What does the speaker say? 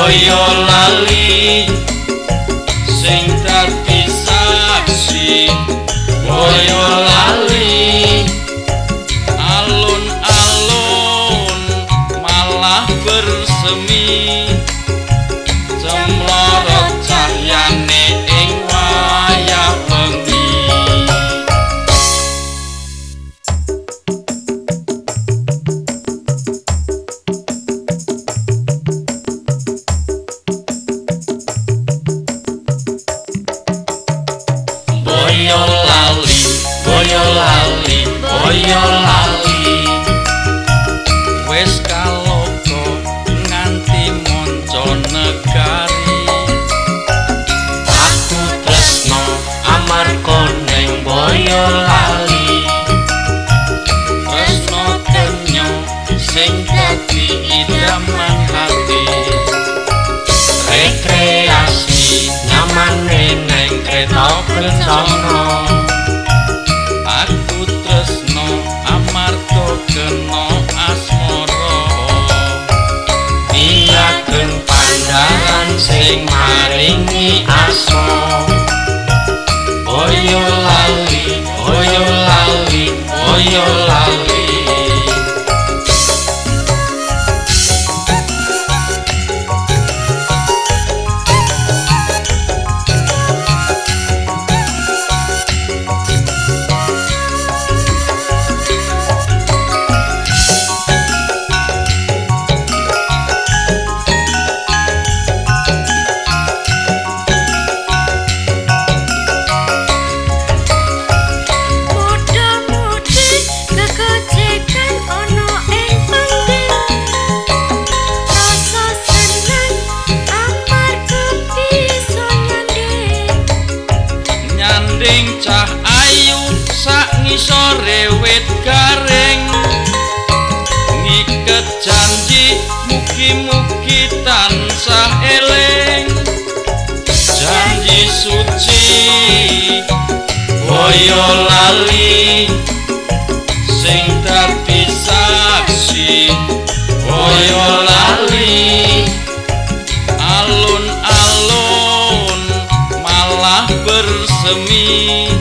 Boyolali sing dadi saksi, Boyolali alun-alun malah bersemi, cemlorot cahyane ing wayah wengi. Boyolali, Boyolali, Boyolali, wis kaloka nganti manca negari. Aku tresno amarga ning Boyolali, tresno kenya sing dadi idaman hati. Rekreasi nyamane neng kereta kencana, aku tresno amarga kena asmara. Diageng pandangan sing maringi asma. Boyolali, Boyolali, Boyolali. Muda-mudi kegojekan ana ing panggen, rasa seneng amarga bisa nyanding. Nyanding cah ayu sak ngisore wit garing, ngiket janji mugi-mugi tansah eling. Janji suci Boyolali sing dadi saksi, Boyolali alun-alun malah bersemi,